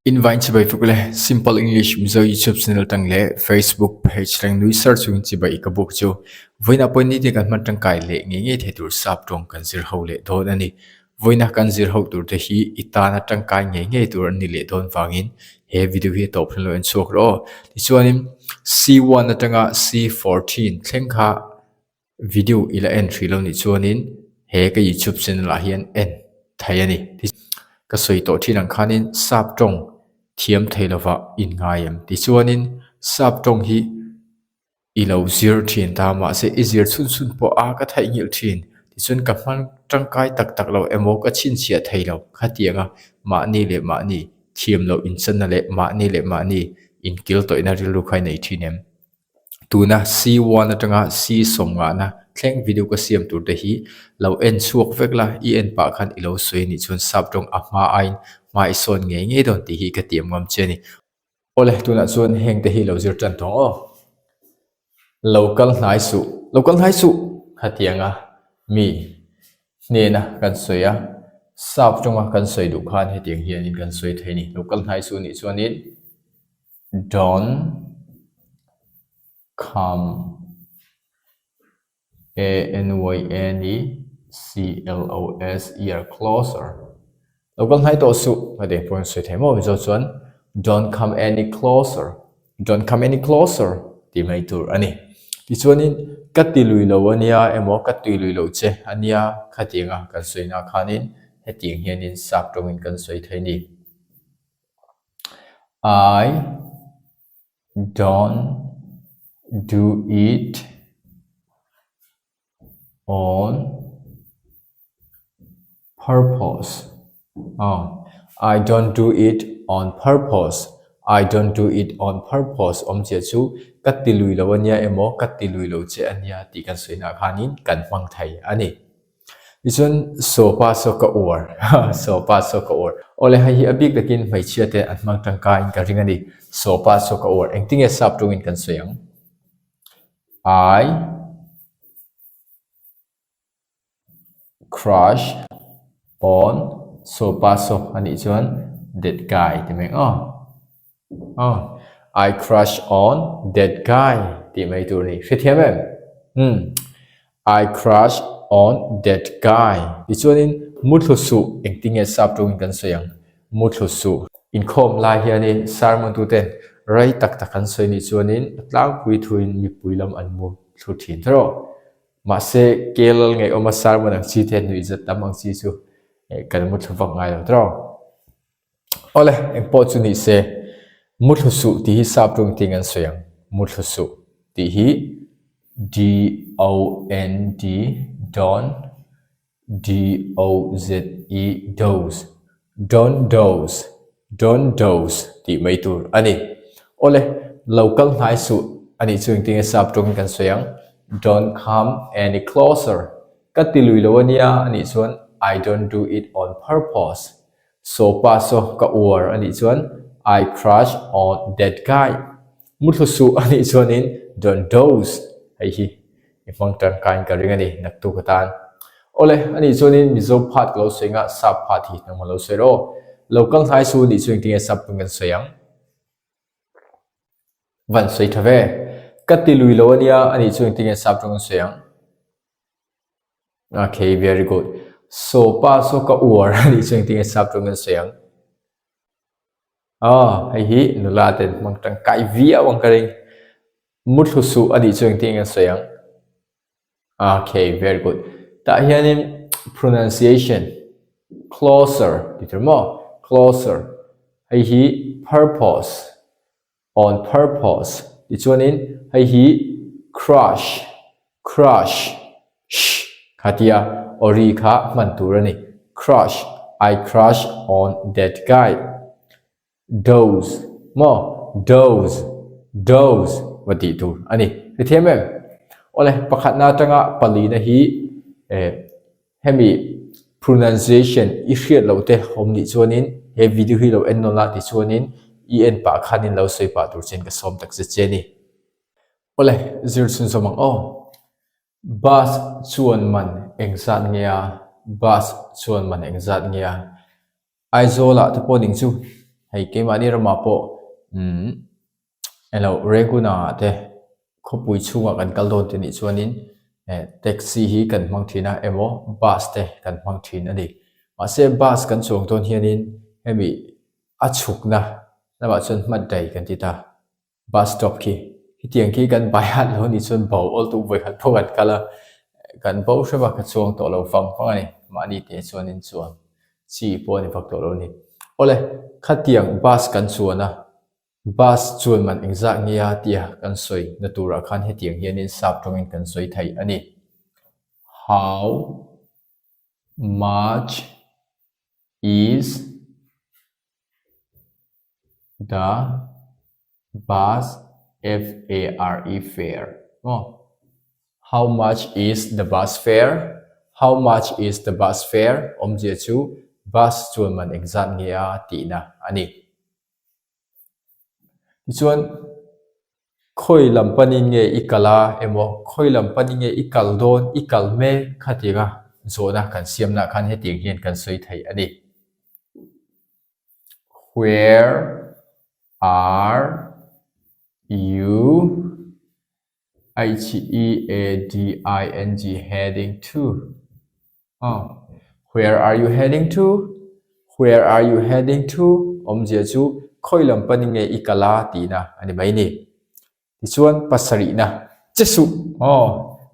Invine chibai fuk le Simple English Mizo YouTube channel tang le Facebook page reng nui sar chungin chibai i ka buk chu. Vawiin ah pawh nitin kan hman tangkai leh ngei ngei thei tur sap tawng kan zir ho leh dawn a ni. Vawiin a kan zir ho tur te hi i tana tangkai ngei ngei tur an ni leh dawn vangin he video hi a tawp hlan lo en chhuak rawh aw. Tichuanin C1 atanga C14 thleng kha Video i la en hrih lo nih chuanin he ka youtube channel ah hian en thei a ni. Ka sawi tawh thin ang khanin sap tawng thiam thei lova in ngai em? Tichuanin sap tawng hi i lo zir thin ta mahse i zir chhun chhun pawh a ka theihnghilh thin. Tichuan ka hmang tangkai tak tak lo emaw ka chhinchhiah thei lo khatianga mahni leh mahni thiam loh inchanna leh mahni leh mahni inkil tawihna rilru kha i nei thin em? Tuna C1 atanga C sawmngahna thleng video ka siam tur te hi lo en chhuak vek la, i en pah khan i lo sawi anih chuan sap tawng a hma aiin hma i sawn ngei ngei dawn tih hi ka tiam ngam che a ni. Awle, tunah chuan heng te hi lo zir tan tawng aw. Lo kal hnai suh, lo kal hnai suh! Khatianga mi hnena kan sawi a, sap tawnga kan sawi duh khan hetiang hianin kan sawi thei a ni. Lo kal hnai suh nih chuanin. Don't come A N Y N E C L O S E R closer. Lo kal hnai tawh suh ka ti pawhin sawi thei maw Mizo chuan don't come any closer, don't come any closer tih mai tur a ni. Tichuanin ka ti lui lo a nia emaw ka tui lui lo che a nia khatianga kan sawina khanin hetiang hianin sap tawngin kan sawi thei a ni. I don't do it on purpose. Oh, I don't do it on purpose. I don't do it on purpose. Awmzia chu ka ti lui lo ania emaw ka ti lui lo che ania tih kan sawina khanin kan hmang thei a ni. Tichuan sawpa saw ka uar, sawpa saw ka uar. Awle hei hi a bik takin hmeichhia te an hmang tangkaiin ka ring a ni. Sawpa saw ka uar. Engtinge sap tungin kan sawi ang? I crush on sawpa saw a nih chuan that guy ti mai ang aw. Aw, I crush on that guy tih mai tur a ni. Hrethiam em? Umm, I crush on that guy. Tichuanin muthlu suh engtinge sap tawngin kan sawi ang? Muthlu suh. Inkhawm lai hianin sermon tuten rei tak tak an sawi nih chuanin a tlangpui thuin mipui lam an mu thlu thin tawh. Mahse, KLL ngaihawma sermon ang chi te nuihzat tam ang chi chu kan muthlu vak ngai lo tawh. Awle, engpawh chu ni se, muthlu suh tih hi sap rawng tiin an sawi ang. Muthlu suh tih hi D-O-N-D, don't, D-O-Z-E, doze, don't doze, don't doze tih mai tur a ni. Awle, lo kal hnai suh a nih chu engtin nge sap tawngin kan sawi ang? Don't come any closer. Ka ti lui lo a nia a nih chuan I don't do it on purpose. Sawpa saw ka uar a nih chuan I crush on that guy. Muthlu suh a nih chuanin don't doze hei hi i hmang tangkaiin ka ring a ni naktuk atan. Awle, a nih chuanin Mizo phat ka lo sawi nga sap phat hi nangmah lo sawi rawh. Lo kal hnai su nih chu engtinge sap pawn kan sawi ang. Van sawi tha ve. Ka ti lui lo a nia a nih chu engtinge sap tawng kan sawi ang. Okay, very good. So pa so ka uar a nih chu engtin nge sap tawng kan sawi ang? Oh, hei hi nula ten hmang tangkai viau ang ka ring. Muthlu suh a nih chu engtin nge kan sawi ang? Okay, very good. Tah hianin pronunciation closer ti tur maw? Closer. Hei hi purpose on purpose tichuanin hei hi crush crush sh kha tia aw ri kha hman tur a ni crush I crush on that guy doze maw doze doze va tih tur a ni hrethiam em awle pakhatna atanga palina hi eh Hemi pronunciation i hriat loh te awm nih chuanin he video hi lo en nawn la ti chuanin i en pah khanin lo sawi pah tur chuan ka sawm tak zet che a ni. Awle, zir chhun zawm ang aw. Bus chuan man engzat nge a? Bus chuan man engzat nge a? Aizawlah te pawh ning chu. Hei keimahni ramah pawh umm elo Reguna ah te khawpui chhungah kan kal dawn te nih chuanin eh taxi hi kan hmang thin a emaw bus te kan hmang thin a ni. Mahse bus kan chuang dawn hianin hemi a chhukna lamah chuan hmat daih kan ti ta. Bus stop khi hetiang khi kan bai hat lo nih chuan bo awl tuk vawi khat pawh kan kal a, kan bo hrep a ka chuang tawh lo vang vang a ni. Mahni te chuanin chuan chi pawh a ni vak tawh lo a ni. Awle khatiang bus kan chuan a, bus chuan man engzah nge a tia kan sawi na turah khan hetiang hianin sap tawngin kan sawi thei a ni. How much is The bus F-A-R-E fare maw? How much is the bus fare? How much is the bus fare? Awmzia chu bus chuan man engzat nge a tihna a ni. Tichuan, khawi lam panin nge i kal a emaw khawi lam panin nge i kal dawn, i kal mek khatianga zawhna kan siamnaah khan hetiang hian kan sawi thei a ni. Where are you H-E-A-D-I-N-G heading to? Oh. Where are you heading to? Where are you heading to? Awmzia chu khawi lam panin nge i kal a tihna a ni mai ni. Tichuan pasarihna che suh aw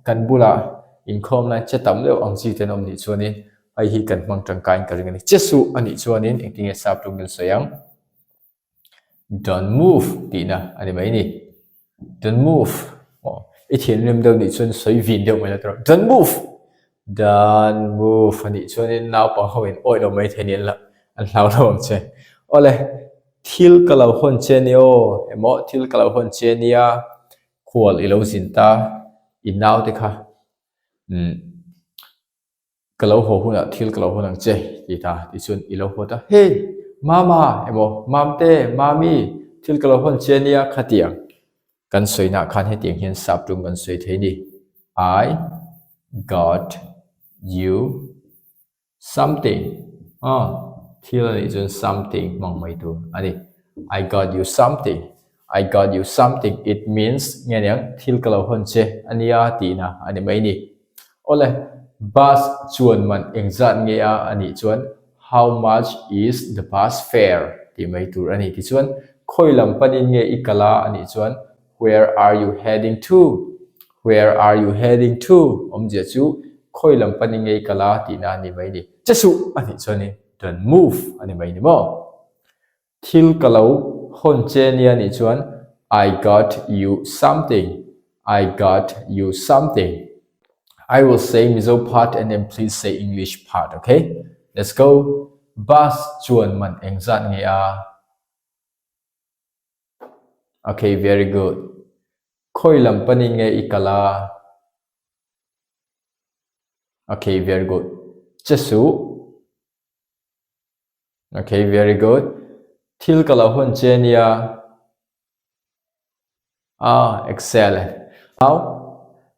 kan bulah inkhawm lai che tam deuh ang chi te an awm nih chuanin hei hi kan hmang tangkaiin ka ring a ni. Che suh a nih chuanin engtin nge sap tum kan sawi ang? Don't move tihna a ni mai ni. Don't move aw i thinrim deuh nih chuan sawi vin deuh mai la tur a don't move don't move a nih chuanin naupang ho in awih lo mai thei ni an la an hlau lo ang che. Awle. Thil ka lo hawn che nia aw, emaw thil ka lo hawn che nia, khual i lo zin ta, i naute kha umm ka lo haw hunah thil ka lo hawn ang che ti ta tichuan i lo haw ta, hey mama emaw mamte, mami thil ka lo hawn che nia khatiang kan sawinaah khan hetiang hian sap tum kan sawi thei ni, I got you. Something, aw, thil a nih chuan something hmang mai tur a ni. I got you something, I got you something, it means nge niang thil ka lo hawn che a nia tihna a ni mai ni. Awle, bus chuan man engzat nge a a nih chuan how much is the bus fare tih mai tur a ni. Tichuan, khawi lam panin nge i kal a a nih chuan Where are you heading to? Where are you heading to? Awmzia chu khawi lam pan i ngei kal a tihna a ni mai ni. Che suh a nih chuanin don't move a ni mai ni maw? Thil ka lo hawn che nia nih chuan I got you something. I got you something. I will say Mizo part and then please say English part, okay? Let's go. Bus chuan man engzat nge a? Okay, very good. Khawi lam panin nge i kal a? Okay, very good. Che suh. Okay, very good. Thil ka lo hawn che nia. Ah, excellent. Now,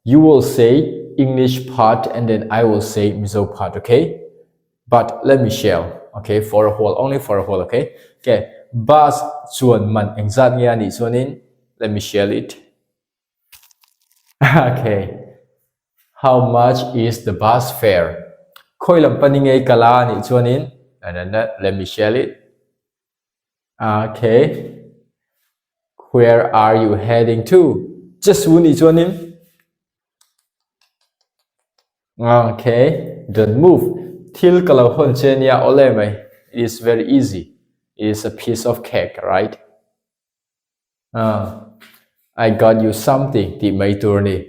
you will say English part and then I will say Mizo part, okay? But let me share, okay, for a whole, only for a whole, okay? Okay, bus chuan man engzat nge a nih chuanin, let me share it. Okay, how much is the bus fare? Khawi lam pani nge i kal a nih chuanin, let me share it. Okay, where are you heading to? Chesu nih chuanin, Okay, don't move. Thil ka lo hawn che nia awle mai. It is very easy. It is a piece of cake, right? Ah, I got you something tih mai tur ni.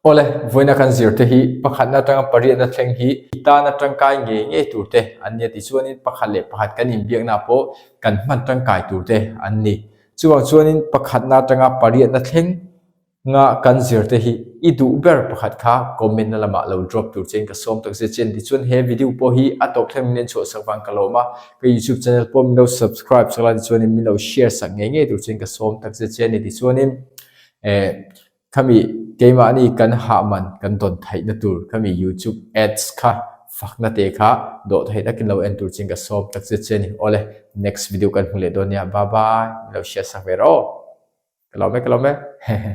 Awle, vawiina kan zir te hi pakhatna atanga pariatna thleng hi i tana tangkai ngei ngei tur te an nia tichuanin pakhat leh pakhat kan inbiakna pawh kan hman tangkai tur te an ni. Chuvang chuanin pakhatna atanga pariatna thleng Nga kan zir te hi i duh ber pakhat kha comment na lamah lo drop tur chein ka sawm tak zet che tichuan he video pawh hi a tawp thleng min en chhuah sak vang ka lawm a, ka youtube channel pawh min lo subscribe sak la tichuanin min lo share sak ngei ngei tur chein ka sawm tak zet che a ni tichuanin eh khami keimahni kan hah man kan dawn theihna tur khami youtube ads kha. Fakna te kha dawh thei takin lo en tur chin ka sawm tak zet che a ni. Awle, next video kan hmu leh dawn nia. Bye bye. Min lo share sak ve rawh aw. Ka lawm e, ka lawm e. Hehe.